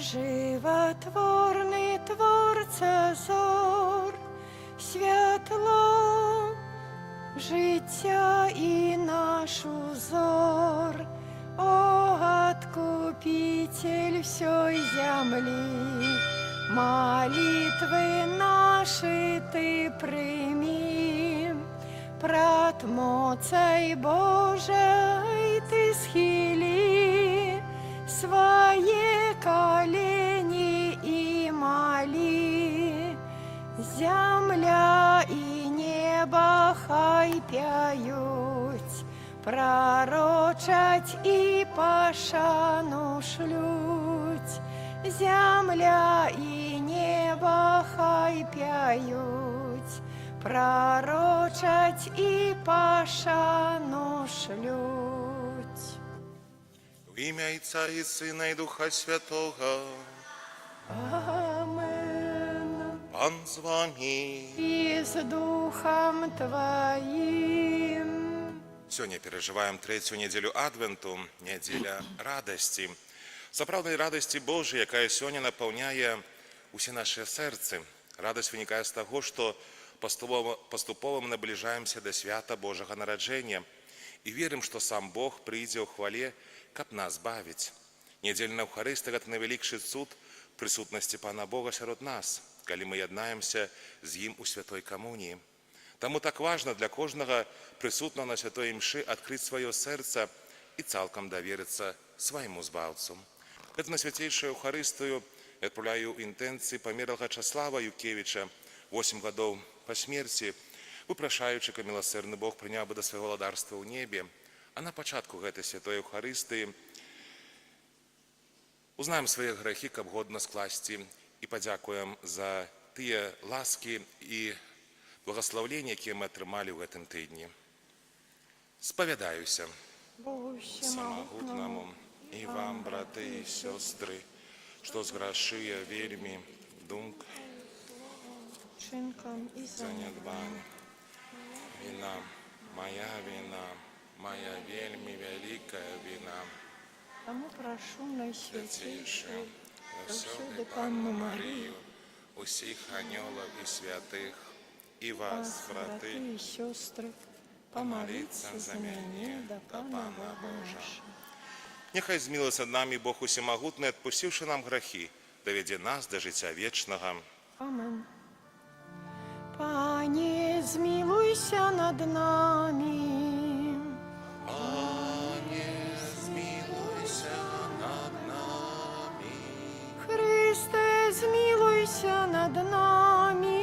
Жыватворны Творца зор, святло жыцця і наш узор, о Адкупіцель усёй зямлі, малітвы нашы Ты прымі. Прад моцай Божай Ты схілі свае калені і малі. Зямля і неба хай пяюць, прарочаць і пашану шлюць. Зямля і неба хай пяюць, прарочаць і пашану шлюць. У імя Айца і Сына і Духа Святога. Амен. Пан з вамі. І з духам Тваім. Сёння перажываем трэцюю нядзелю Адвенту, нядзеля радасці. Сапраўднай радасці Божай, якая сёння напаўняе усе нашыя сэрцы. Радасць вынікае з таго, што паступова мы набліжаемся да свята Божага нараджэння і верым, што сам Бог прыйдзе ў хвале, каб нас бавіць. Нядзельная Эўхарыстыя – гэта найвялікшы цуд прысутнасці Пана Бога сярод нас, калі мы яднаемся з ім у святой камуніі. Таму так важна для кожнага прысутнага на святой імшы адкрыць сваё сэрца і цалкам даверыцца свайму Збаўцу. Гэта на свяцейшую Эўхарыстыю я адпраўляю інтэнцыі памерлага Часлава Юкевіча, 8 гадоў па смерці, выпрашаючы, каб міласэрны Бог прыняў бы да свайго валадарства ў небе. А на пачатку гэтай святой Эўхарыстыі узнаем свае грахі, каб годна скласці, і падзякуем за тыя ласкі і благаслаўленні, якія мы атрымалі ў гэтым тыдні. Спавядаюся Богу Усемагутнаму і вам, браты і сёстры, што зграшыў я вельмі думкай, Учынкам і занядбаннем. Віна, мая віна, мая вельмі вялікая віна. Таму прашу Свяцейшую, Найсвяцейшую, заўсёды Панну Марыю, усіх анёлаў і святых, і вас, браты, браты і сёстры, памаліцца памаліцца за за мяне мяне да да Пана Пана Бога Божага. нашага. Няхай змілуецца над намі Бог Усемагутны, адпусціўшы нам грахі, давядзе нас да жыцця вечнага. Амен. Пане, змілуйся над намі. Пане, змілуйся над намі. Хрысце, змілуйся над намі.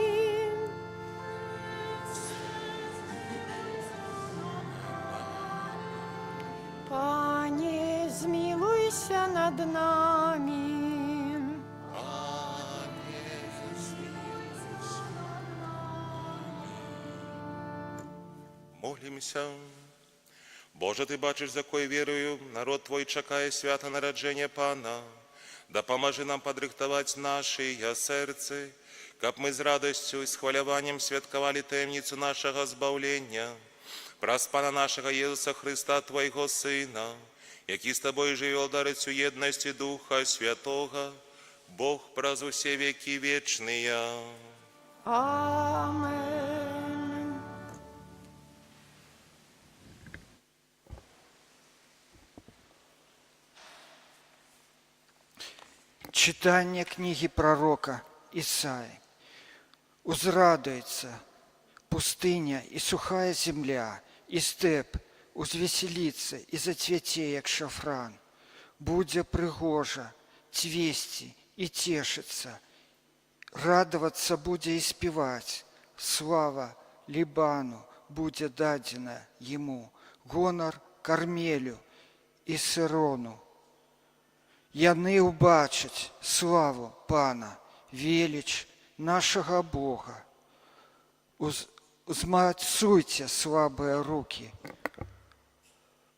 Пане, змілуйся над намі. Пане, змілуйся над намі. Молімся. Божа, Ты бачыш, з якой вераю народ Твой чакае свята нараджэння Пана. Дапамажы нам падрыхтаваць нашыя сэрцы, каб мы з радасцю і з хваляваннем святкавалі таямніцу нашага збаўлення. Праз Пана нашага Езуса Хрыста, Твайго Сына, які з Табой жыве і валадарыць у еднасці Духа Святога, Бог праз усе векі вечныя. Амен. Чытанне кнігі прарока Ісаі. Узрадуецца пустыня і сухая зямля, і стэп узвесяліцца і зацвіце, як шафран. Будзе прыгожа цвесці і цешыцца, радавацца будзе і спяваць. Слава Лібану будзе дадзена яму, гонар Кармелю і Сарону. Яны ўбачаць славу Пана, веліч нашага Бога. Узмацуйце слабыя рукі,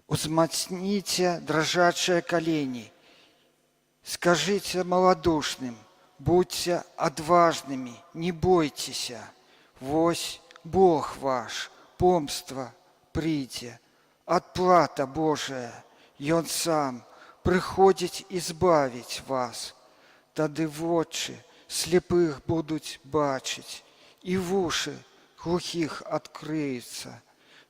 узмацніце дрыжачыя калені, скажыце маладушным: будзьце адважнымі, не бойцеся. Вось Бог ваш, помста прыйдзе, адплата Божая, Ён сам прыходзіць і збавіць вас. Тады вочы слепых будуць бачыць, і вушы глухіх адкрыюцца.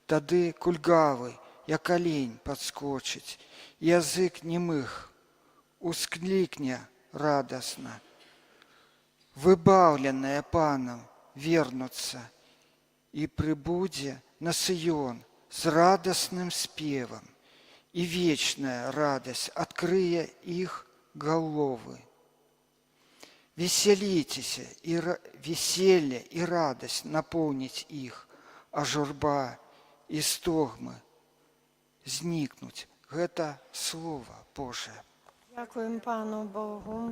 Тады кульгавы, як алень, падскочыць, і язык нямых усклікне радасна. Выбаўленыя Панам вернуцца, і прыбудзе на Сыён з радасным спевам, і вечная радасць адкрые іх галовы. Весяліцеся, і вяселле і радасць напоўніць іх, а журба і стогмы знікнуць. Гэта Слова Божае. Дзякуем Пану Богу.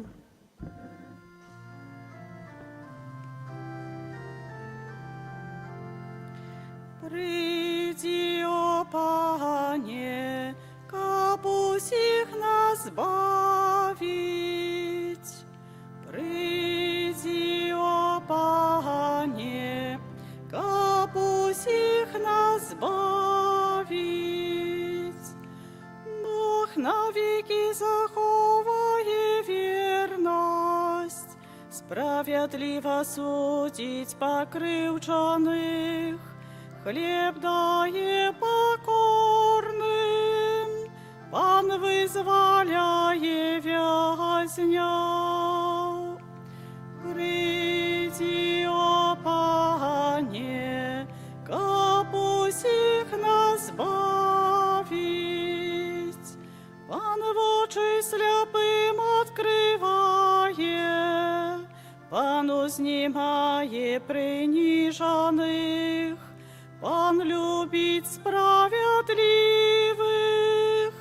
Прыйдзі, о Пане, каб усіх нас збавіць. Прыйдзі, о Пане, каб усіх нас збавіць. Бог навекі захоўвае вернасць, справядліва судзіць пакрыўджаных, хлеб дае пакорным, Пан вызваляе вязняў. Прыйдзі, о Пане, каб усіх нас збавіць. Пан вочы сляпым адкрывае, Пан узнімае прыніжаных, Пан любіць справядлівых,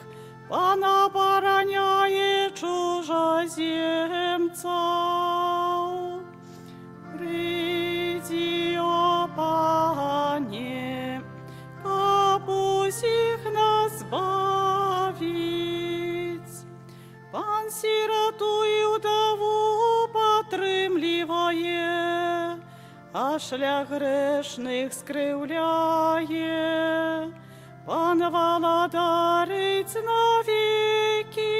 Пан абараняе чужаземцаў. Прыйдзі, о Пане, каб усіх нас збавіць. Пан сірату і ўдаву падтрымлівае, а шлях грэшных скрыўляе. Пан валадарыць навекі,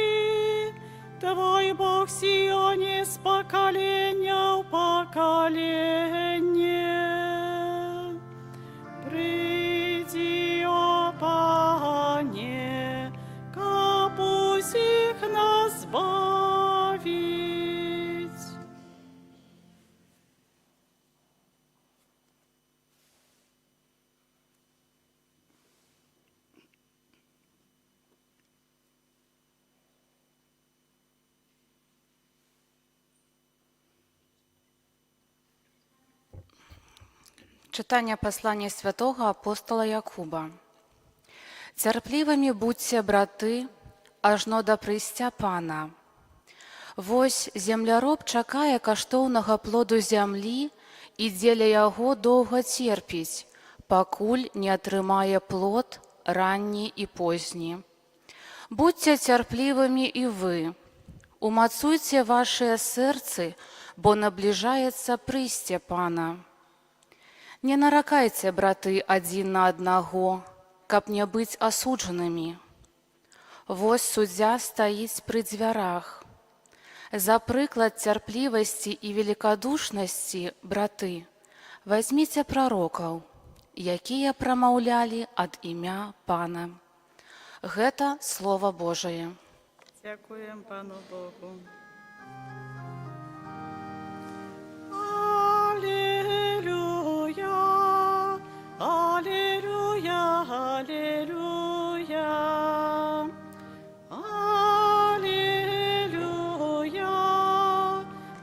Твой Бог, Сіёне, з пакалення ў пакаленне. Прыйдзі, о Пане, каб усіх нас збавіць. Чытанне паслання святога апостала Якуба. Цярплівымі будзьце, браты, ажно да прыйсця Пана. Вось земляроб чакае каштоўнага плоду зямлі і дзеля яго доўга церпіць, пакуль не атрымае плод ранні і позні. Будзьце цярплівымі і вы. Умацуйце вашыя сэрцы, бо набліжаецца прыйсце Пана. Не наракайце, браты, адзін на аднаго, каб не быць асуджанымі. Вось суддзя стаіць пры дзвярах. За прыклад цярплівасці і велікадушнасці, браты, вазьміце прарокаў, якія прамаўлялі ад імя Пана. Гэта Слова Божае. Дзякуем Пану Богу. Алілуя, алілуя, алілуя. Алілуя,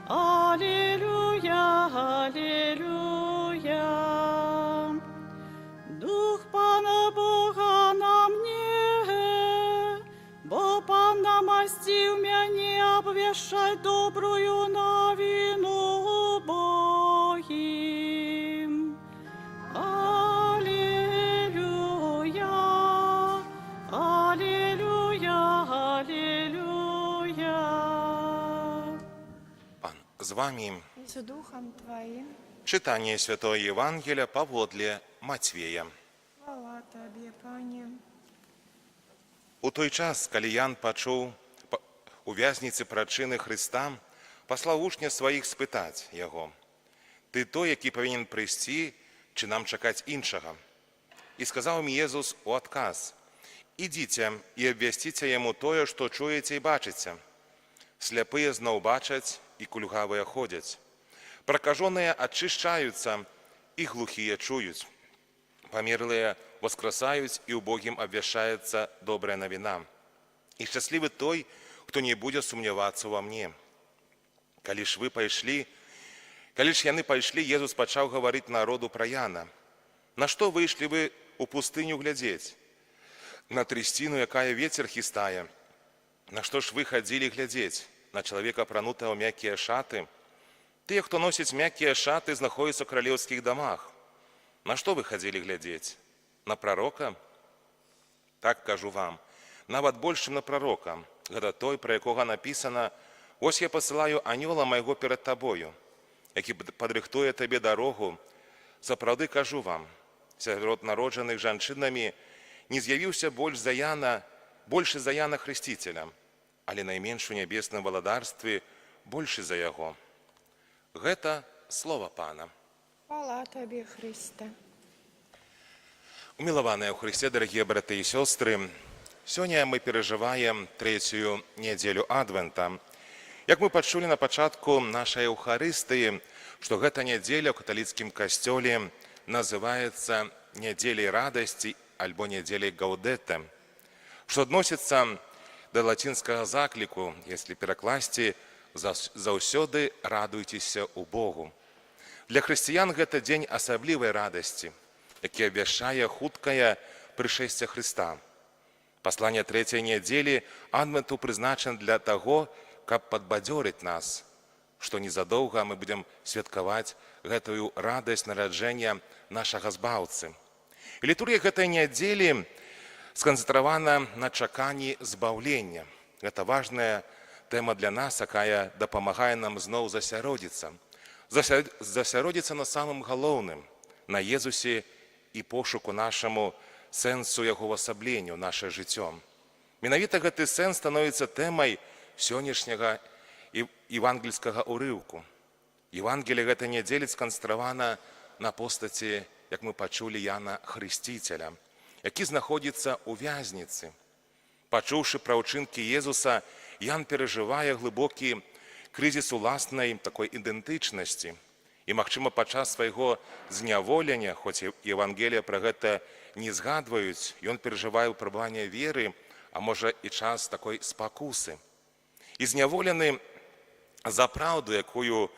алілуя, алілуя. Дух Пана Бога на мне, бо Пан намасціў мяне абвяшчаць добрую навіну убогім. Алілуя, алілуя, алілуя. Пан з вамі. І з духам Тваім. Чытанне Святога Евангелля паводле Мацвея. Хвала Табе, Пане. У той час, калі Ян пачуў у вязніцы пра чыны Хрыста, паслаў вучня сваіх спытаць яго: «Ты той, які павінен прыйсці, ці нам чакаць іншага?» І сказаў ім Езус у адказ: «Ідзіце і абвясціце яму тое, што чуеце і бачыце. Сляпыя зноў бачаць і кульгавыя ходзяць. Пракажоныя ачышчаюцца і глухія чуюць. Памерлыя васкрасаюць, і убогім абвяшчаецца добрая навіна. І шчаслівы той, хто не будзе сумнявацца ўва мне». Калі ж яны пайшлі, Езус пачаў гаварыць народу пра Яна: «На што выйшлі вы ў пустыню глядзець? На трясціну, якая вецер хістае? На што ж вы хадзілі глядзець? На чалавека, апранутага ў мяккія шаты? Тыя, хто носіць мяккія шаты, знаходзяцца ў каралеўскіх дамах. На што вы хадзілі глядзець? На прарока? Так, кажу вам, нават больш, чым на прарока. Гэта той, пра якога напісана: «Ось я пасылаю анёла майго перад табою, які падрыхтуе табе дарогу». Сапраўды кажу вам, сярод народжаных жанчынамі не з'явіўся большы за Яна Хрысціцеля, але найменшы ў нябесным валадарстве большы за яго». Гэта слова Пана. Хвала Табе, Хрысце. Умілаваныя ў Хрысце, дарагія браты і сёстры, сёння мы перажываем трэцюю нядзелю Адвента. Як мы пачулі на пачатку нашай Эўхарыстыі, што гэта нядзеля ў каталіцкім касцёле называецца нядзеляй радасці альбо нядзеляй Гаўдэте, што адносіцца да лацінскага закліку, если перакласці: «Заўсёды радуйцеся ў Богу». Для хрысціян гэта дзень асаблівай радасці, які абвяшчае хуткае прышэсце Хрыста. Пасланне трэцяй нядзелі Адвенту прызначана для таго, каб падбадзёрыць нас, што незадоўга мы будзем святкаваць гэтую радасць нараджэння нашага Збаўцы. І літургія гэтай нядзелі сканцэнтравана на чаканні збаўлення. Гэта важная тэма для нас, якая дапамагае нам зноў засяродзіцца. Засяродзіцца на самым галоўным, на Езусе і пошуку нашаму сэнсу яго ўвасаблення ў наше жыццё. Менавіта гэты сэнс становіцца тэмай сённяшняга евангельскага ўрыўку. Евангелие гэтай нядзелі сканцэнтравана на постаці, як мы пачулі, Яна Хрысціцеля, які знаходзіцца ў вязніцы. Пачуўшы пра ўчынкі Езуса, Ян перажывае глыбокі крызіс уласнай такой ідэнтычнасці. І, магчыма, падчас свайго зняволення, хоць і Евангелія пра гэта не згадваюць, ён перажывае выпрабаванне веры, а можа, і час такой спакусы. І зняволены за праўду, якую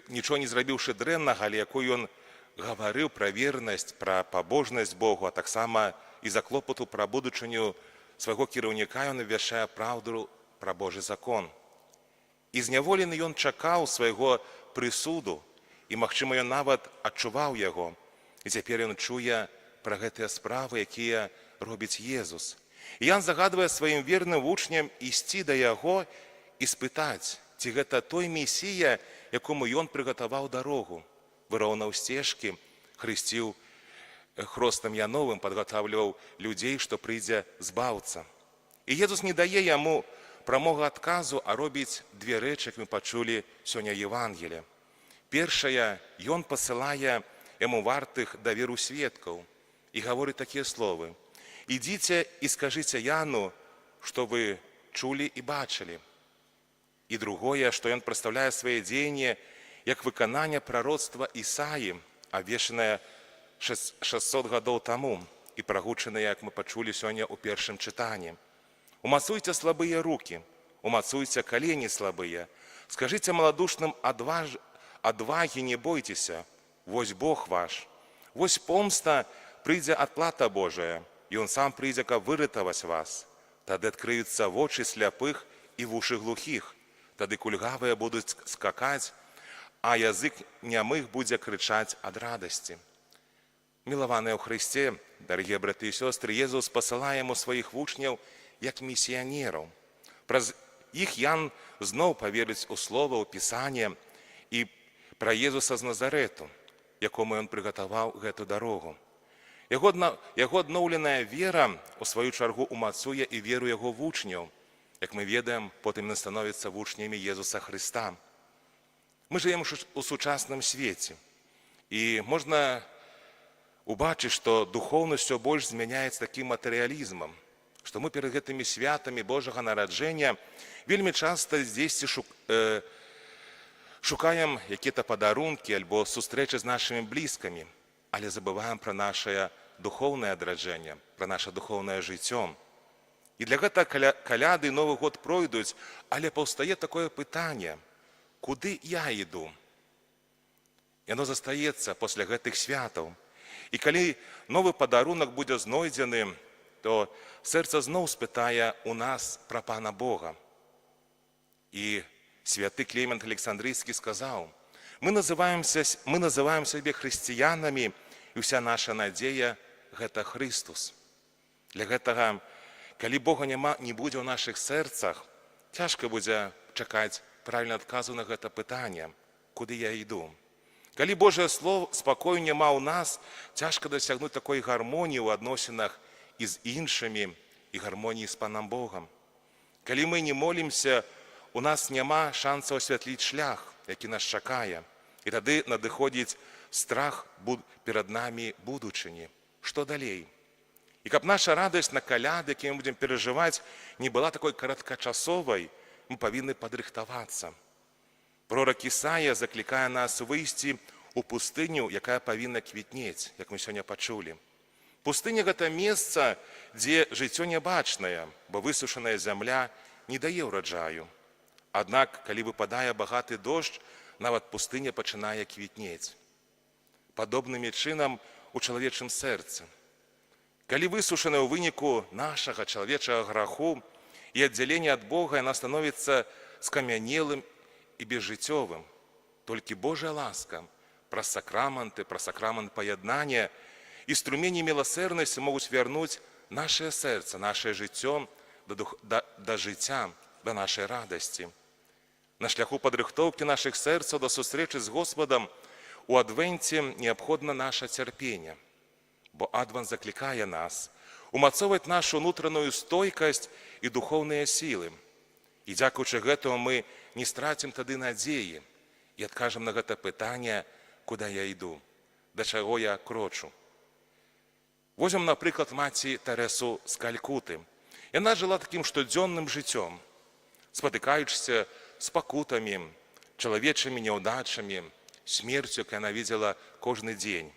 нічого не зрабіўшы дрэннага, але якую ён гаварыў пра вернасць, пра пабожнасць Богу, а таксама і за клопату пра будучыню свайго кіраўніка ён абвяшчае праўду пра Божы закон. І зняволены ён чакаў свайго прысуду, і, магчыма, ён нават адчуваў яго. І цяпер ён чуе пра гэтыя справы, якія робіць Езус. І Ян загадвае сваім верным вучням ісці да яго і спытаць, ці гэта той Месія, якому ён прыгатаваў дарогу, выроўнаў сцежкі, хрысціў хростам Яновым, падгатавліваў людзей, што прыйдзе Збаўца. І Езус не дае яму прамога адказу, а робіць две рэчы, як мы пачулі сёння Евангелие. Першае, ён пасылае яму вартых даверу сведкаў і гаворыць такія словы: «Ідзіце і скажыце Яну, што вы чулі і бачылі». І другое, што ён прадстаўляе свае дзеянні як выкананне прароцтва Ісаі, абвешанае 600 гадоў таму і прагучанае, як мы пачулі сёння ў першым чытанні: «Умацуйце слабыя рукі, умацуйце калені слабыя, скажыце маладушным адвагі, не бойцеся, вось Бог ваш, вось помста, прыйдзе адплата Божая, і Он сам прыйдзе, каб выратаваць вас. Тады адкрыюцца вочы сляпых і вушы глухіх, тады кульгавыя будуць скакаць, а язык нямых будзе крычаць ад радасці». Мілаваныя ў Хрысце, дарагія браты і сёстры, Езус пасылае яму сваіх вучняў як місіянераў. Праз іх Ян зноў паверыць у слова, ў Пісанне і пра Езуса з Назарэту, якому ён прыгатаваў гэту дарогу. Яго адноўленая вера, у сваю чаргу, умацуе і веру яго вучняў, якая Як мы ведаем, потым яны становяцца вучнямі Езуса Хрыста. Мы жывем у сучасным свеце. І можна убачыць, што духоўнасць усё больш змяняецца такім матэрыялізмам, што мы перад гэтымі святамі Божага нараджэння вельмі часта дзесьці шукаем якія-то падарункі альбо сустрэчы з нашымі блізкімі, але забываем пра нашае духоўнае адраджэнне, пра наше духоўнае жыццё. І для гэтага каляды і Новы год пройдуць, але паўстае такое пытанне: куды я іду? Яно застаецца пасля гэтых святаў. І калі новы падарунак будзе знойдзены, то сэрца зноў спытае у нас пра Пана Бога. І святы Клемент Александрыйскі сказаў: мы называем сябе хрысціянамі, і ўся наша надзея — гэта Хрыстус. Для гэтага, калі Бога няма, не будзе ў нашых сэрцах, цяжка будзе чакаць правільна адказу на гэта пытанне: куды я іду? Калі Божае слово спакою няма ў нас, цяжка дасягнуць такой гармоніі ў адносінах і з іншымі, і гармоніі з Панам Богам. Калі мы не молімся, у нас няма шансу асвятліць шлях, які нас чакае. І тады надыходзіць страх перад намі будучыні. Што далей? І каб наша радасць на каляды, які мы будзем перажываць, не была такой кароткачасовай, мы павінны падрыхтавацца. Прорак Ісая заклікае нас выйсці ў пустыню, якая павінна квітнець, як мы сёння пачулі. Пустыня — гэта месца, дзе жыццё нябачнае, бо высушаная зямля не дае ўраджаю. Аднак, калі выпадае багаты дождж, нават пустыня пачынае квітнець. Падобным чынам у чалавечым сэрцы. Калі высушаная ў выніку нашага чалавечага граху і аддзялення ад Бога, яна становіцца скамянелым і безжыццёвым. Толькі Божая ласка праз сакраманты, праз сакрамант паяднання і струмені міласэрнасці могуць вярнуць наше сэрца, наше жыццё да жыцця, да нашай радасці. На шляху падрыхтоўкі нашых сэрцаў да сустрэчы з Господам у адвенце неабходна наша цярпенне, бо адвент заклікае нас умацоўваць нашу унутраную стойкасць і духоўныя сілы. І дзякуючы гэтаму мы не страцім тады надзеі і адкажам на гэта пытанне: куда я іду, да чаго я крочу. Возьмем, напрыклад, маці Тэрэсу з Калькуты. Яна жыла такім штодзённым жыццём, спатыкаючыся з пакутамі, чалавечымі няўдачамі, смерцю, якую яна видела кожны дзень.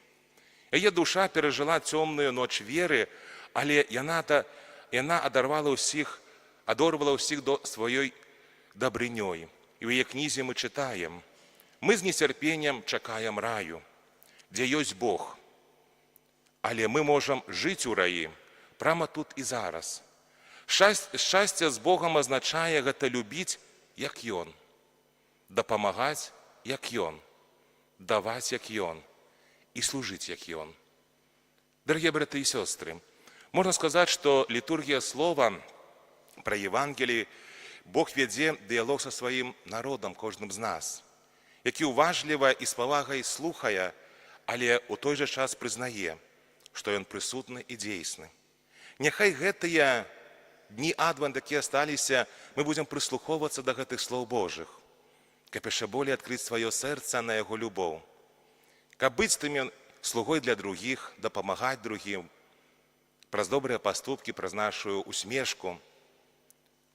Яе душа перажыла цёмную ноч веры, але яна адорвала ўсіх до сваёй дабрынёй. І ў яе кнізе мы чытаем: «Мы з нецярпеннем чакаем раю, дзе ёсць Бог. Але мы можам жыць у раі прама тут і зараз. Шчасце з Богам азначае гэта любіць, як Ён, дапамагаць, як Ён, даваць, як Ён, і служыць, як Ён». Дарагія браты і сёстры, можна сказаць, што літургія слова пра Евангеліі Бог вядзе дыялог са сваім народам, кожным з нас, які уважліва і з павагай слухае, але ў той жа час прызнае, што ён прысутны і дзейсны. Няхай гэтыя дні адвент, якія асталіся, мы будзем прыслухоўвацца да гэтых слоў Божых, каб яшчэ болей адкрыць сваё сэрца на яго любоў, каб быць тымі слугой для другіх, дапамагаць другім праз добрыя паступкі, праз нашу усмешку.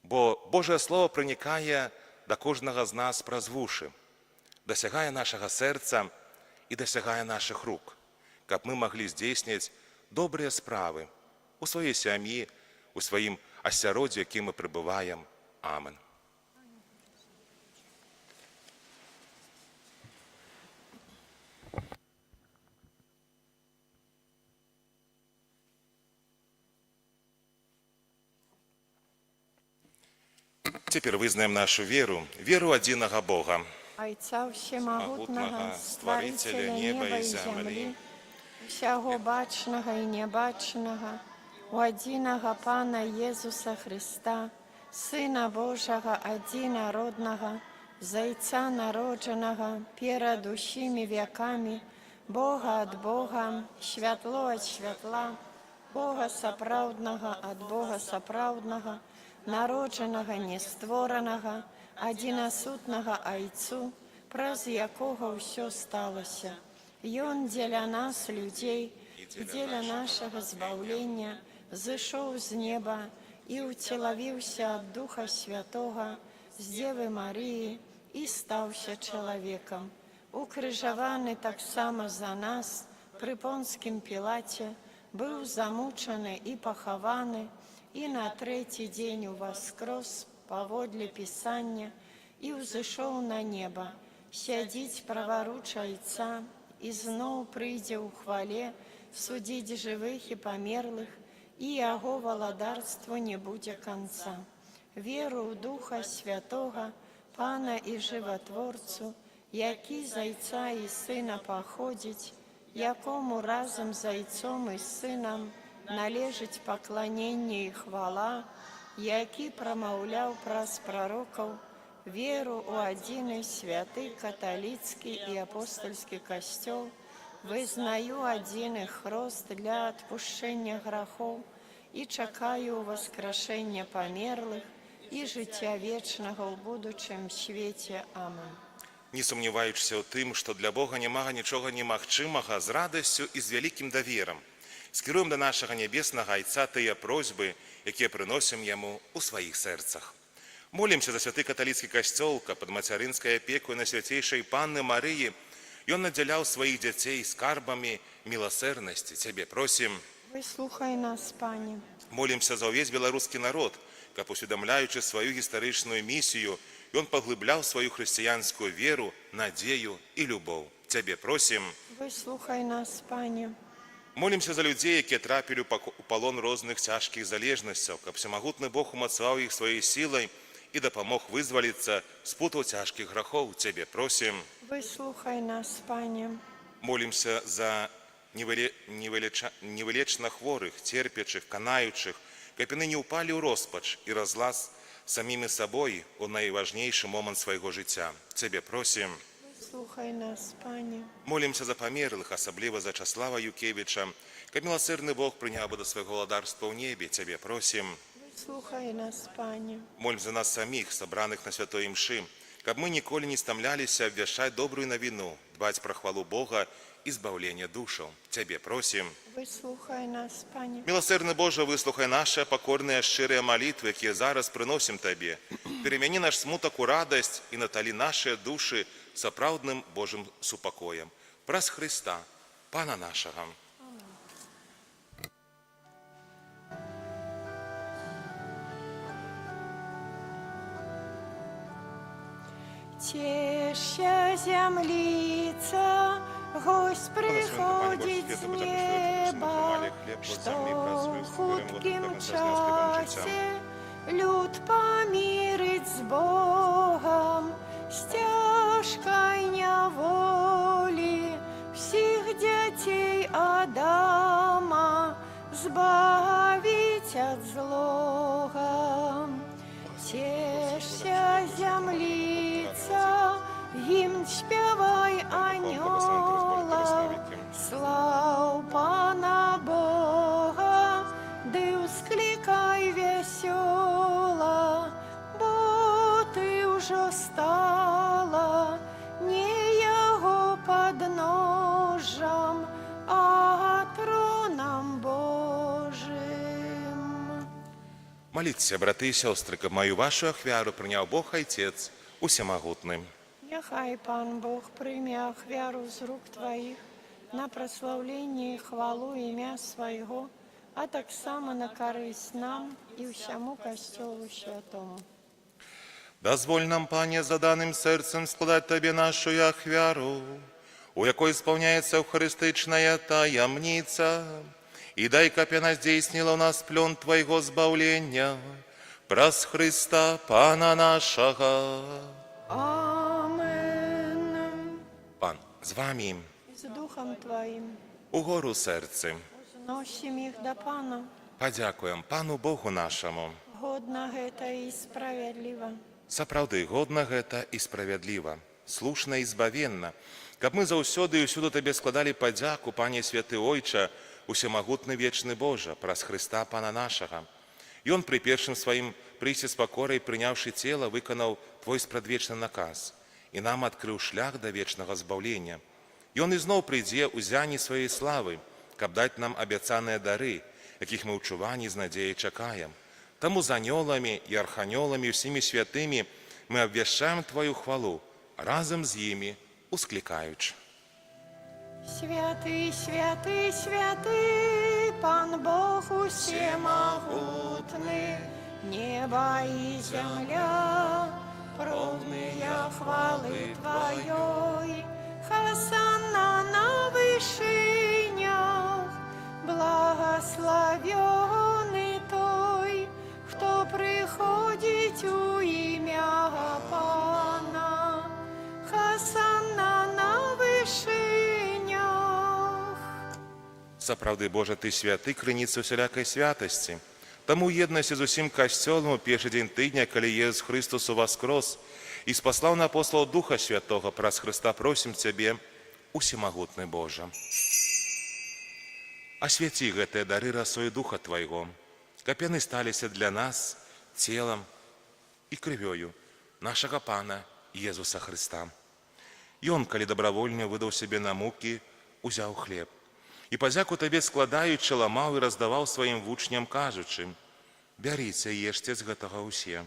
Бо Божае Слово пранікае да кожнага з нас праз вушы, дасягае нашага сэрца і дасягае нашых рук, каб мы маглі здзейсніць добрыя справы у сваёй сям'і, у сваім асяроддзі, якім мы прыбываем. Амен. Цяпер вызнаем нашу веру, веру ў адзінага Бога, Айца Усемагутнага, Стварыцеля неба і зямлі, усяго бачнага і нябачнага, у адзінага Пана Езуса Хрыста, Сына Божага адзінароднага, з Айца народжанага перад усімі вякамі, Бога ад Бога, святло ад святла, Бога сапраўднага ад Бога сапраўднага, народжанага, не створанага, адзінасутнага Айцу, праз якога ўсё сталася. Ён дзеля нас, людзей, і дзеля нашага збаўлення, зышоў з неба і ўцелавіўся ад Духа Святога, з Дзевы Марыі і стаўся чалавекам. Укрыжаваны таксама за нас пры Понцкім Пілаце, быў замучаны і пахаваны, і на трэці дзень уваскрос паводле Пісання і ўзышоў на неба, сядзіць праваруч Айца і зноў прыйдзе ў хвале судзіць жывых і памерлых, і яго валадарству не будзе канца. Веру ў Духа Святога, Пана і Жыватворцу, які з Айца і Сына паходзіць, якому разам з Айцом і Сынам належыць пакланенне і хвала, які прамаўляў праз прарокаў, веру ў адзіны святы каталіцкі і апостальскі Касцёл, вызнаю адзіны хрост для адпушчэння грахоў і чакаю ўваскрашэння памерлых і жыцця вечнага ў будучым свеце. Амен. Не сумняваючыся ў тым, што для Бога няма нічога немагчымага, з радасцю і з вялікім даверам скіруем да нашага нябеснага Айца тыя просьбы, якія прыносім яму ў сваіх сэрцах. Молімся за святы каталіцкі касцёл, каб пад мацярынскай апекай Найсвяцейшай Панны Марыі ён надзяляў сваіх дзяцей скарбамі міласэрнасці. Цябе просім. Выслухай нас, Пане. Молімся за ўвесь беларускі народ, каб, усведамляючы сваю гістарычную місію, ён паглыбляў сваю хрысціянскую веру, надзею і любоў. Цябе просім. Выслухай нас, Пане. Молімся за людзей, якія трапілі ў палон розных цяжкіх залежнасцяў, каб усемагутны Бог умацаваў іх сваёй сілай і дапамог вызваліцца з путаў цяжкіх грахоў. Цябе просім. Выслухай нас, Пане. Молімся за невылечна хворых, церпячых, канаючых, каб яны не ўпалі ў роспач і разлад самімі сабой у найважнейшы момант свайго жыцця. Цябе просім. Выслухай нас, Пане. Молімся за памерлых, асабліва за Часлава Юкевіча, каб міласэрны Бог прыняў бы да свайго валадарства ў небе. Цябе просім. Выслухай нас, Пане. Молім за нас саміх, сабраных на святой імшы, каб мы ніколі не стамляліся абвяшчаць добрую навіну, дбаць пра хвалу Бога і збаўленне душаў. Цябе просім. Выслухай нас, Пане. Міласэрны Божа, выслухай нашыя пакорныя шчырыя малітвы, якія зараз прыносім Табе. Перамяні наш смутак у радасць і наталі нашыя душы сапраўдным Божым супакоем. Праз Хрыста, Пана нашага. Цешся, зямліца, госць прыходзіць з неба, што ў хуткім часе люд памірыць з Богам, з цяжкай няволі всіх дзяцей Адама збавіць ад злога. Цешся, зямліца, гімн спявай анёлам, слаў Пана Бога, ды ўсклікай вясёла, бо ты ўжо стала не яго падножжам, а тронам Божым. Маліцеся, браты і сёстры, каб маю вашу ахвяру прыняў Бог Айцец усемагутны. Няхай Пан Бог прыме ахвяру з рук Тваіх на праслаўленне і хвалу імя Свайго, а таксама на карысць нам і ўсяму Касцёлу святому. Дазволь нам, Пане, з адданым сэрцам складаць Табе нашу ахвяру, у якой спаўняецца эўхарыстычная таямніца, і дай, каб яна здзейсніла ў нас плён Твайго збаўлення, праз Хрыста, Пана нашага. Амен. Пан з вамі. З духам Тваім. Угору сэрцы. Узносім іх да Пана. Падзякуем Пану Богу нашаму. Годна гэта і справядліва. Сапраўды, годна гэта і справядліва, слушна і збавенна, каб мы заўсёды і ўсюды Табе складалі падзяку, Пане святы Ойча, усемагутны вечны Божа, праз Хрыста Пана нашага. Ён пры першым сваім прыйсці з пакорай, прыняўшы цела, выканаў Твой спрадвечны наказ і нам адкрыў шлях да вечнага збаўлення. Ён ізноў прыйдзе ў ззянні сваёй славы, каб даць нам абяцаныя дары, якіх мы ў чуванні з надзеяй чакаем. Таму з анёламі і арханёламі, усімі святымі мы абвяшчаем Тваю хвалу, разам з імі усклікаючы. Святы, святы, святы, Пан Бог усемагутны, неба і зямля, поўныя хвалы Тваёй. Хасанна на вышынях, благаслаўлёны той, хто прыходзіць у імя Пана. Хасанна на вышынях. Сапраўды, Божа, Ты святы, крыніца усялякай святасці. Таму ў еднасці з усім Касцёлам у першы дзень тыдня, калі Езус Хрыстус уваскрос і спаслаў на апосталаў Духа Святога, праз Хрыста просім Цябе, усемагутны Божа. Асвяці гэтыя дары расою Духа Твайго, каб яны сталіся для нас целам і крывёю нашага Пана Езуса Хрыста. Ён, калі добравольна выдаў сябе на мукі, узяў хлеб і, падзяку Табе складаючы, ламаў і раздаваў сваім вучням, кажучы: «Бярыце і ешце з гэтага ўсе,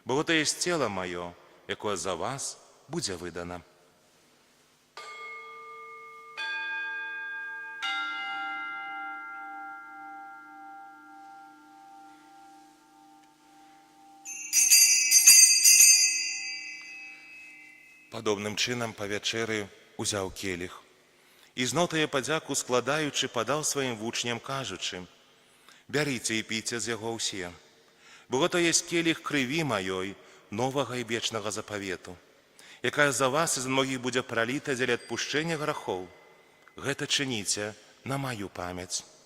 бо гэта ёсць цела маё, якое за вас будзе выдана». Падобным чынам па вячэры узяў келіх. І зноў Табе падзяку складаючы, падаў сваім вучням, кажучы: «Бярыце і піце з яго ўсе, бо гэта ёсць келіх крыві маёй, новага і вечнага запавету, якая за вас і за многіх будзе праліта дзеля адпушчэння грахоў. Гэта чыніце на маю памяць».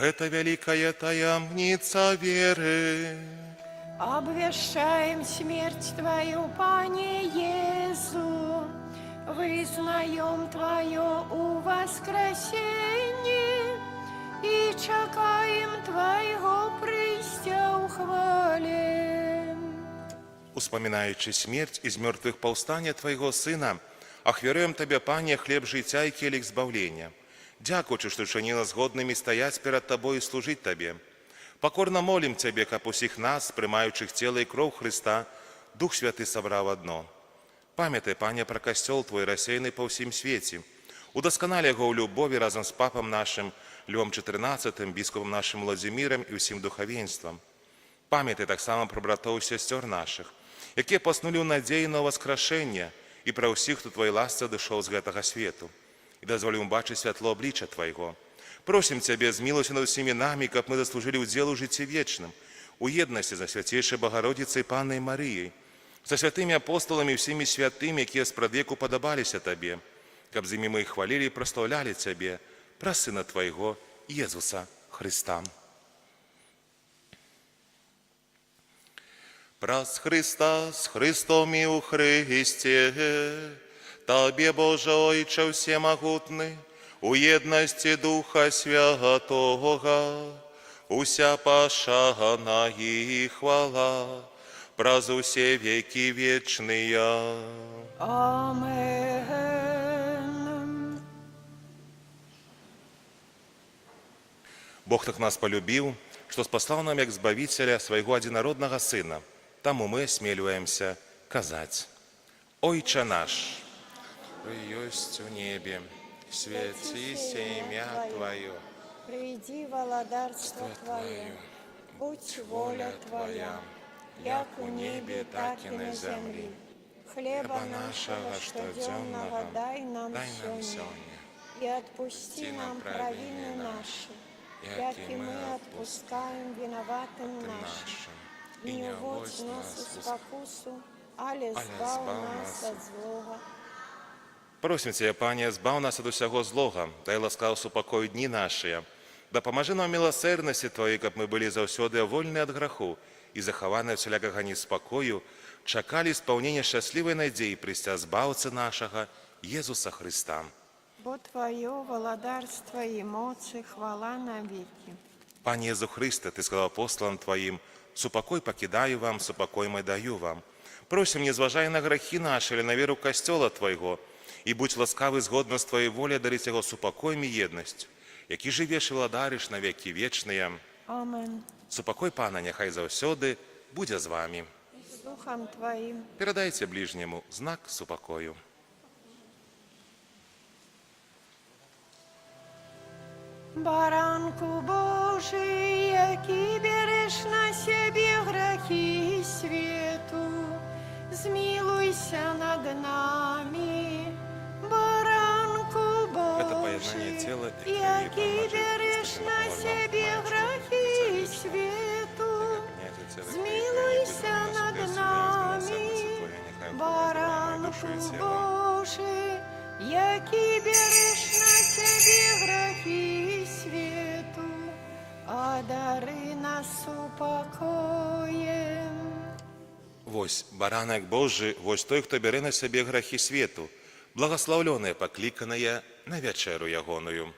Гэта вялікая таямніца веры. Абвяшчаем смерць Тваю, Пане Езу, вызнаём Тваё ўваскрасенне і чакаем Твайго прыйсця ў хвале. Успамінаючы смерць і з мёртвых паўстанне Твайго Сына, ахвяруем Табе, Пане, хлеб жыцця і келіх збаўлення. Дзякуючы, што ўчыніў нас годнымі стаяць перад Табой і служыць Табе. Пакорна молім Цябе, каб усіх нас, прымаючых цела і кроў Хрыста, Дух Святы сабраў адно. Памятай, Пане, пра Касцёл Твой, рассеяны па ўсім свеце. Удасканалі яго ў любові разам з папам нашым Львом XIV, біскупам нашым Уладзімірам і ўсім духавенствам. Памятай таксама пра братоў і сясцёр нашых, якія паснулі ў надзеі на ўваскрашэнне, і пра ўсіх, хто Тваёй ласцы адышоў з гэтага свету. І дазволь ім убачыць святло аблічча Твайго. Просім Цябе, змілуйся над усімі намі, каб мы заслужылі ўдзел у жыцці вечным, у еднасці з Найсвяцейшай Багародзіцай Паннай Марыяй, са святымі апосталамі і ўсімі святымі, якія спрадвеку падабаліся Табе, каб з імі мы хвалілі і праслаўлялі Цябе, праз Сына Твайго, Езуса Хрыста. Праз Хрыста, з Хрыстом і ў Хрысце, Табе, Божа Ойча ўсемагутны, у еднасці Духа Святога, уся пашана і хвала, праз усе векі вечныя. Амен. Бог так нас палюбіў, што спаслаў нам як Збавіцеля свайго адзінароднага Сына. Таму мы асмельваемся казаць: Ойча наш, ёсць у небе, свяціся імя Тваё, Прыйдзі валадарства Тваё, будзь воля Твая, як у небе, так і на зямлі. Хлеба нашага штодзённага дай нам дай нам сёння, сёння, і адпусці нам правіны нашы, як і мы адпускаем вінаватым нашым. нашым, І не ўводзь нас у спакусу, але але збаў збаў нас нас ад злога. Просім Цябе, Пане, збаў нас ад усяго злога, дай ласкава супакой дні нашыя. Дапамажы нам міласэрнасці Тваёй, каб мы былі заўсёды вольны ад граху і захаваны ад усялякага неспакою, чакалі спаўнення шчаслівай надзеі прыйсця Збаўцы нашага Езуса Хрыста. Бо Тваё валадарства і моц і хвала навекі. Пане Езу Хрысце, Ты сказаў апосталам Тваім: «Супакой пакідаю вам, супакой мой даю вам». Просім, не зважай на грахі нашы, але на веру Касцёла Твайго, і будзь ласкавы згодна з Тваёй воляй адарыць яго супакоем і еднасцю, які жывеш і валадарыш на векі вечныя. Амен. Супакой Пана няхай заўсёды будзе з вамі. І з духам Тваім. Перадайце бліжняму знак супакою. Баранку Божы, які бярэш на сябе грахі свету, змілуйся над намі. Баранку Гэта Божы, паяднанне цела і крыві які Пана нашага бярэш Ісуса на Хрыста, сябе маючы грахі Айца вечнага. свету, Змілуйся змілуйся над намі. Баранку Божы, які бярэш на сябе грахі свету, адары нас супакоем. Вось Баранак Божы, вось той, хто бярэ на сябе грахі свету, благаслаўлёныя пакліканыя на вячэру ягоную.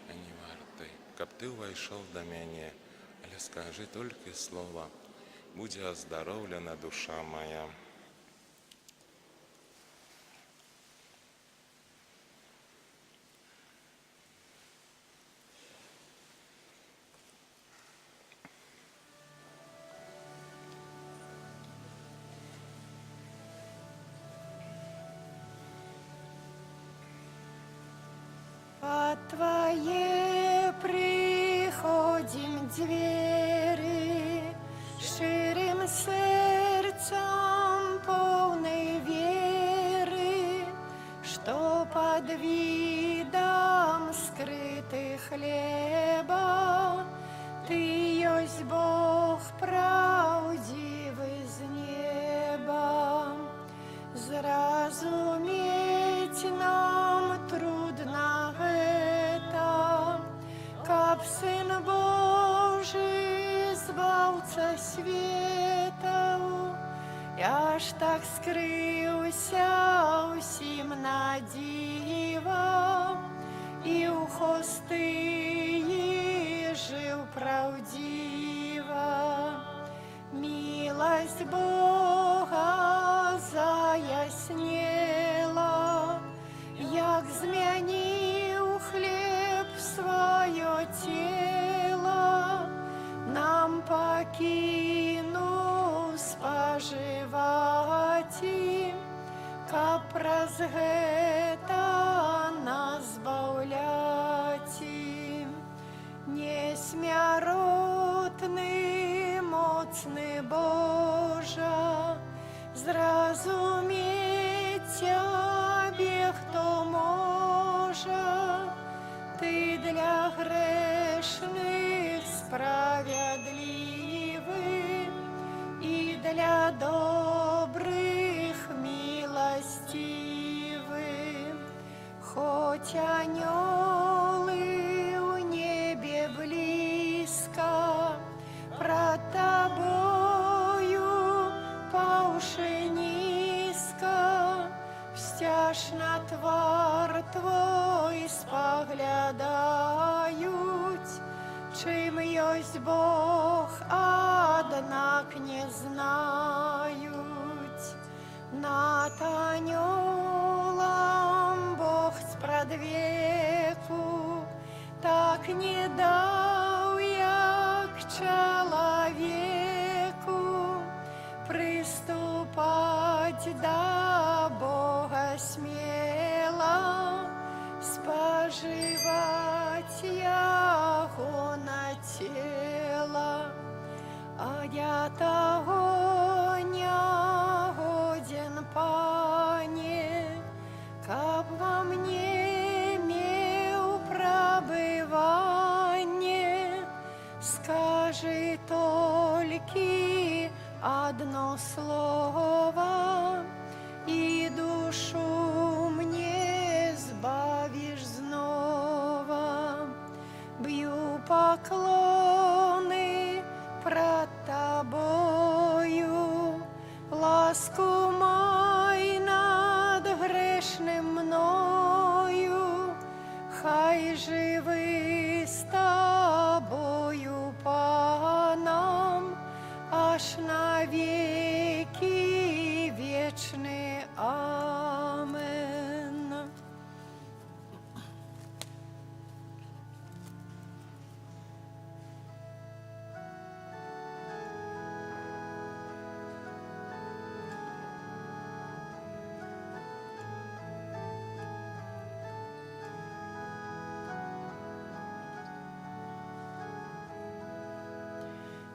Я не варты, каб ты ўвайшоў да мяне, але скажы толькі слова, будзе аздароўлена душа мая. Пад Твае прыходзім дзверы, шчырым сэрцам поўнай веры, што пад відам скрыты хлеба, Ты ёсць Бог праўдзівы з неба. Зразумець нам трудна гэта, каб Сын Божы, Збаўца свету, аж так скрыўся ўсім на дзіва, і ў хостыі жыў праўдзіва. Міласць Бога заяснела, як змяніў хлеб сваё цела, нам пакінуў спажываць, каб праз гэта нас збаўляць. Несмяротны, моцны Божа, зразумець Цябе хто можа, Ты для грэшных справядлівы і для добрых міласцівы. Хоць анёлы ў небе блізка, прад Табою паўшы нізка, усцяж на твар Твой спаглядаюць, чым ёсць Бог, аднак не знаюць. Над анёлам Бог спрадвеку так не даў, як чалавеку, прыступаць да Бога смела, спажываць Яго на цела. А я таго не годзен, Пане, каб ва мне меў прабыванне. Скажы толькі адно слова, і душу мне збавіш знова. паклоны прад Табою, ласку май над грэшным мною, хай жывы з Табою Панам, аж на векі вечны. Амен.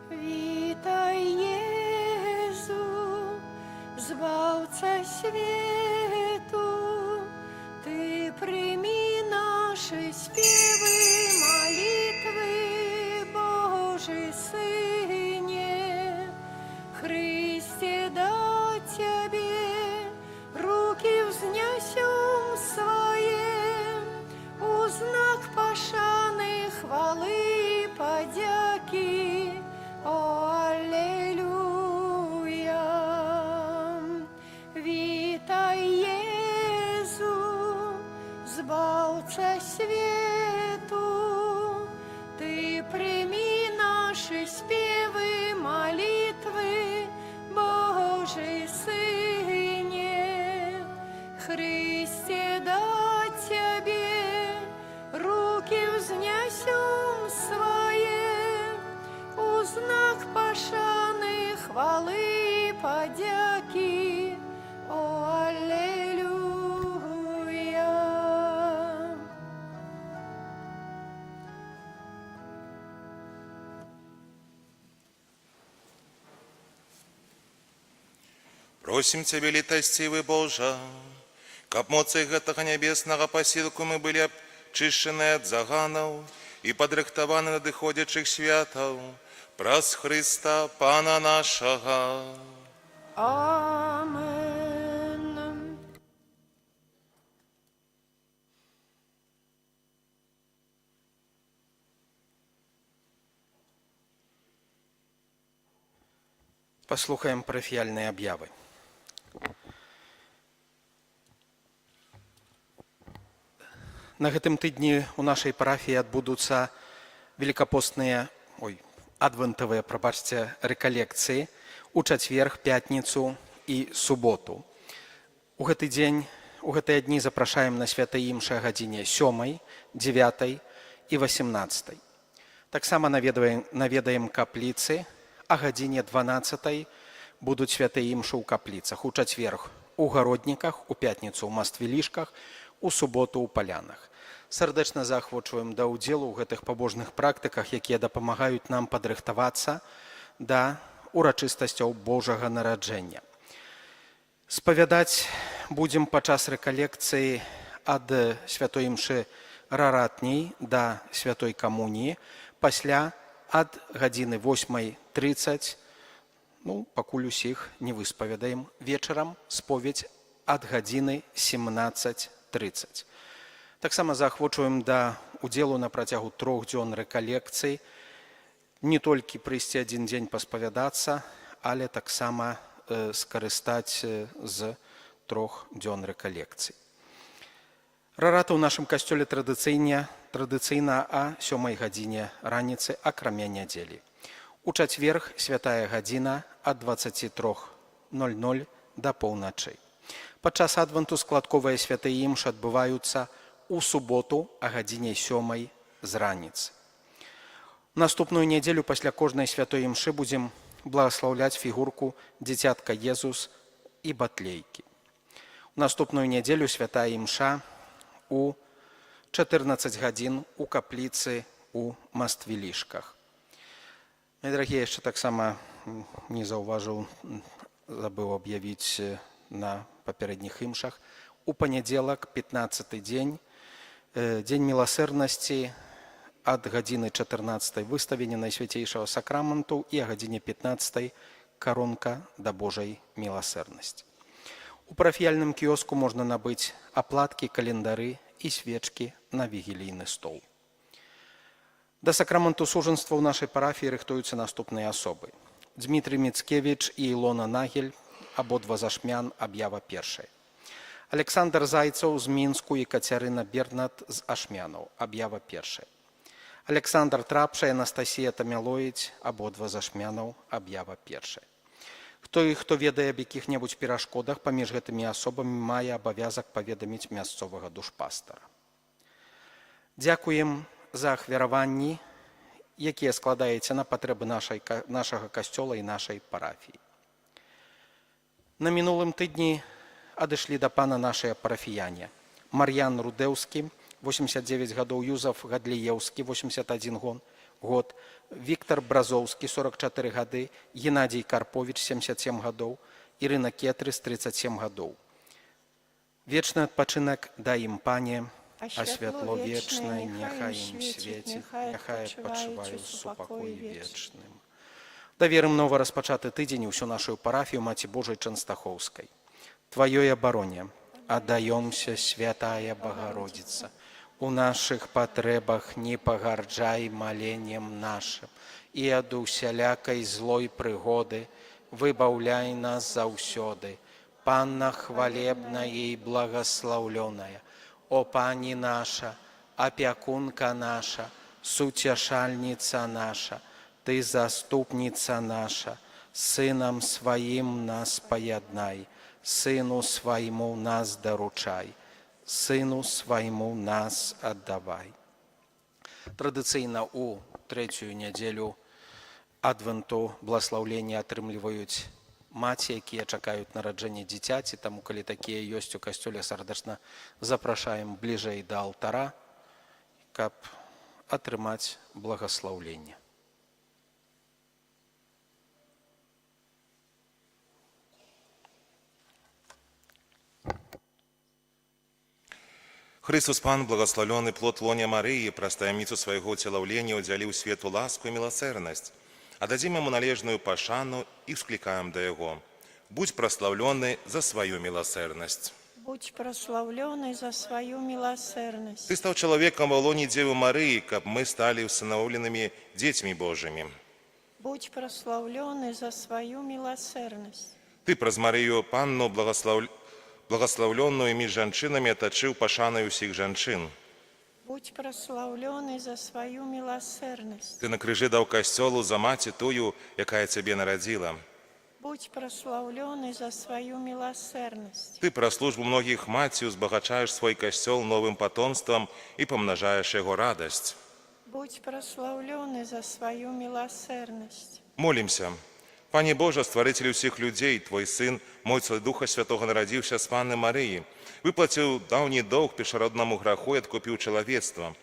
Вітай, Езу, Збаўца свету, Ты прымі нашы спевы, малітвы, Божы Сыне. Хрысце, да Цябе рукі ўзнясём свае, у знак пашаны, хвалы і падзякі. О, алелюя. Вітай, Езу, Збаўца свету, Ты прымі нашы спевы, малітвы, Божы Сыне. Хрысце, да Цябе рукі ўзнясём свае, у знак пашаны, хвалы і падзякі. О, алелюя. Просім Цябе, літасцівы Божа, каб моцай гэтага нябеснага пасілку мы былі абчышчаны ад заганаў і падрыхтаваны надыходзячых святаў, праз Хрыста Пана нашага. Амен. Паслухаем парафіяльныя аб'явы. На гэтым тыдні у нашай парафіі адбудуцца велікапосныя, ой, адвентавыя, прабачце, рэкалекцыі у чацверг, пятніцу і суботу. У гэты дзень, у гэтыя дні запрашаем на святыя імшы а гадзіне 7, 9 і 18. Таксама наведаем капліцы, а гадзіне 12 будуць святыя імшы ў капліцах у чацверг у Гародніках, у пятніцу ў Маствілішках, у суботу ў Палянах. Сардэчна заахвочваем да ўдзелу ў гэтых пабожных практыках, якія дапамагаюць нам падрыхтавацца да урачыстасцяў Божага нараджэння. Спавядаць будзем падчас рэкалекцыі ад святой імшы раратняй да святой камуніі, пасля ад гадзіны 8:30, ну, пакуль усіх не выспавядаем, вечарам споведзь ад гадзіны 17:30. Таксама заахвочваем да удзелу на працягу 3 дзён рэкалекцый, не толькі прыйсці адзін дзень паспавядацца, але таксама скарыстаць з 3 дзён рэкалекцый. Рарата ў нашым касцёле традыцыйна а 7 гадзіне раніцы, акрамя нядзелі. У чацверг святая гадзіна ад 23:00 да паўначы. Падчас адвенту складковыя святыя імшы адбываюцца ў суботу а гадзіне 7 з раніцы. Наступную нядзелю пасля кожнай святой імшы будзем благаслаўляць фігурку дзіцятка Езус і батлейкі. У наступную нядзелю святая імша у 14 гадзін у капліцы у Маствілішках. Мае дарагія, яшчэ таксама не заўважыў, забыў аб'явіць на папярэдніх імшах. У панядзелак, 15 дзень, дзень міласэрнасці, ад гадзіны 14 выставленне Найсвяцейшага Сакраменту і а гадзіне 15 каронка да Божай міласэрнасці. У парафіяльным кіоску можна набыць аплаткі, календары і свечкі на вігілійны стол. Да сакраменту сужэнства ў нашай парафіі рыхтуюцца наступныя асобы. Дмітрый Міцкевіч і Ілона Нагель, абодва з Ашмян, аб'ява першая. Александр Зайцаў з Мінску і Кацярына Бернат з Ашмянаў, аб'ява першая. Александр Трапша і Анастасія Тамялоіць, абодва з Ашмянаў, аб'ява першая. Хто і хто ведае аб якіх-небудзь перашкодах паміж гэтымі асобамі, мае абавязак паведаміць мясцовага душпастара. Дзякуем за ахвяраванні, якія складаеце на патрэбы нашага касцёла і нашай парафіі. На мінулым тыдні адышлі да пана нашыя парафіяне. Мар'ян Рудэўскі, 89 гадоў, Юзаф Гадліеўскі, 81 год, Віктор Бразоўскі, 44 гады, Геннадзій Карповіч, 77 гадоў, Ірына Кетрыс, 37 гадоў. Вечны адпачынак дай ім, Пане, а святло вечнае няхай ім свеціць, няхай адпачываюць у супакоі вечным. Даверым нова распачаты тыдзень і ўсю нашу парафію Маці Божай Чанстахоўскай. Тваёй абароне аддаёмся, святая Багародзіца. У нашых патрэбах не пагарджай маленнем нашым, і ад усялякай злой прыгоды выбаўляй нас заўсёды. Панна хвалебная і благаслаўлёная, о Пані наша, апякунка наша, суцяшальніца наша, ты заступніца наша, сынам сваім нас паяднай, сыну свайму нас даручай, сыну свайму нас аддавай. Традыцыйна ў трэцюю нядзелю адвенту бласлаўлення атрымліваюць маці, якія чакаюць нараджэння дзіцяці, таму калі такія ёсць у касцёле, сардэчна запрашаем бліжэй да алтара, каб атрымаць благаслаўленне. Хрыстос Пан, благаслаўлёны плод лоня Марыі, праз таямніцу свайго ўцелаўлення ўдзяліў свету ласку і міласэрнасць. Аддадзім яму належную пашану і ўсклікаем да яго. Будзь праслаўлёны за сваю міласэрнасць. Будь прославленный за свою милосердность. Ты стаў чалавекам у лоне Дзевы Марыі, каб мы сталі ўсынаўленымі дзецьмі Божымі. Будь прославленный за свою милосердность. Ты праз Марыю Панну, благаслаўлёную між жанчынамі, атачыў пашанай усіх жанчын. Будь прославленный за свою милосердность. Ты на крыжы даў касцёлу за маці тую, якая цябе нарадзіла. Будь прославленный за свою милосердность. Ты праз службу многіх маці узбагачаеш свой касцёл новым патомствам і памнажаеш яго радасць. Будь прославленный за свою милосердность. Молімся. Пане Божа, стварыцель усіх людзей, Твой Сын, моцай Духа Святога нарадзіўся з Панны Марыі, выплаціў даўні доўг першароднаму граху і адкупіў чалавецтва.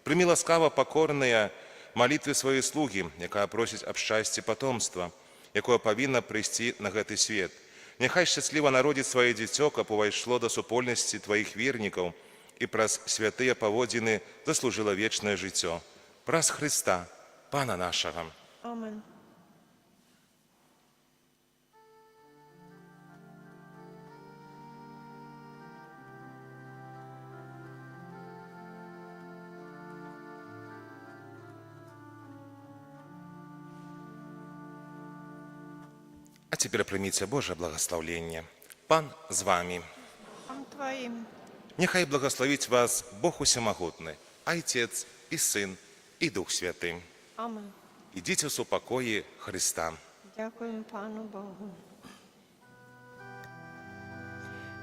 Прымі ласкава пакорныя малітвы сваёй слугі, якая просіць аб шчасці патомства, якое павінна прыйсці на гэты свет. Няхай шчасліва народзіць сваё дзіцё, каб увайшло да супольнасці Тваіх вернікаў і праз святыя паводзіны заслужыла вечнае жыццё. Праз Хрыста, Пана нашага. Амен. А цяпер прыміце Божае благаслаўленне. Пан з вамі. Духом Твоим. Няхай благаславіць вас Бог усемагутны, Айцец і Сын і Дух Святы. Амен. Ідзіце ў супакоі Хрыста. Дякуємо Пану Богу.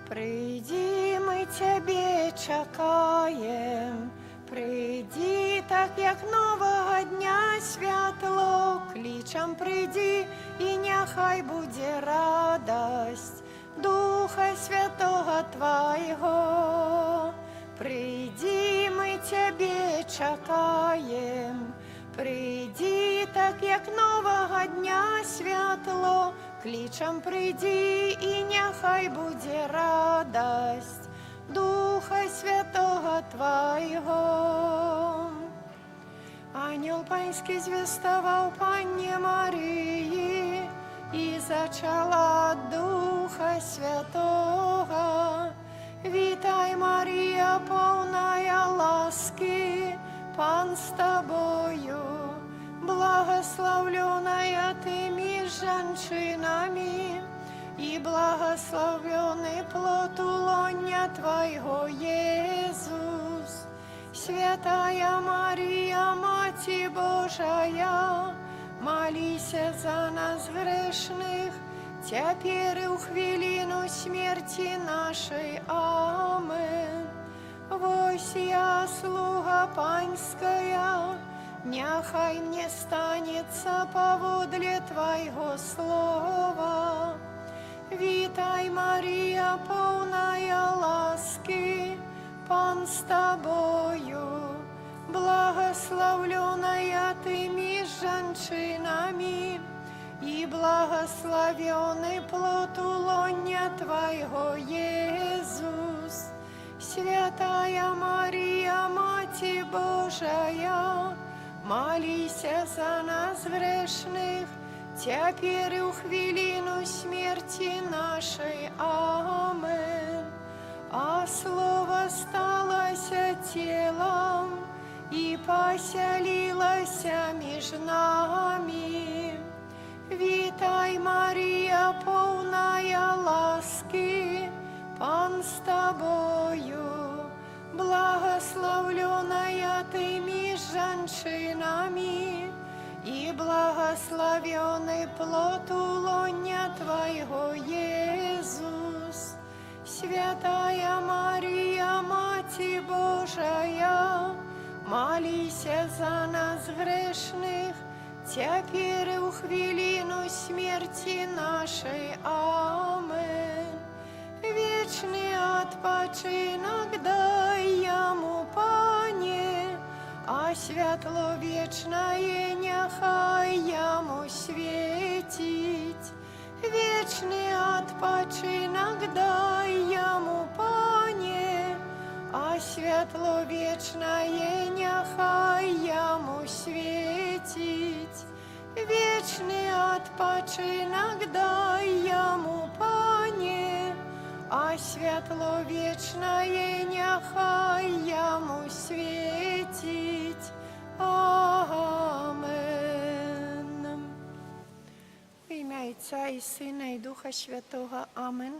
Прыйдзі, мы цябе чакаем, прыйдзі, так як новага дня святло, клічам прыйдзі, і няхай будзе радасць Духа Святога Твайго. Прыйдзі, мы цябе чакаем, прыйдзі, так як новага дня святло, клічам прыйдзі, і няхай будзе радасць Духа Святога Твайго. Анёл панські звеставаў панне Марыі, і зачала ад Духа Святога. Вітай, Марія, поўная ласкі, Пан з табою, благаслаўлёная ты між жанчынамі, і благаслаўлёны плод улоння Твайго, Езус. Святая Марія, Маці Божая, маліся за нас грэшных, цяпер і ў хвіліну смерці нашай. Амэн. Вось я, слуга Панская, няхай мне станецца паводле Твайго слова. Вітай, Марія, поўная ласкі, Пан з табою, благаслаўлёная ты між жанчынамі, і благаслаўлёны плод улоння Твайго, Езус. Святая Марія, Маці Божая, маліся за нас грэшных, цяпер і ў хвіліну смерці нашай. Амэн. А Слова сталася целам і пасялілася між намі. Вітай, Марія, поўная ласкі, Пан з табою, благаслаўлёная ты між жанчынамі, і благаслаўлёны плод улоння Твайго, Езус. Святая Марія, Маці Божая, маліся за нас грэшных, цяпер і ў хвіліну смерці нашай. Амэн. Вечны адпачынак дай яму, Пане, а святло вечнае няхай яму свеціць. Вечны адпачынак дай яму, Пане, а святло вечнае няхай яму свеціць. Вечны адпачынак дай яму, Пане, а святло вечнае няхай яму свеціць. Амэн. У імя Айца і Сына, і Духа Святога. Амэн.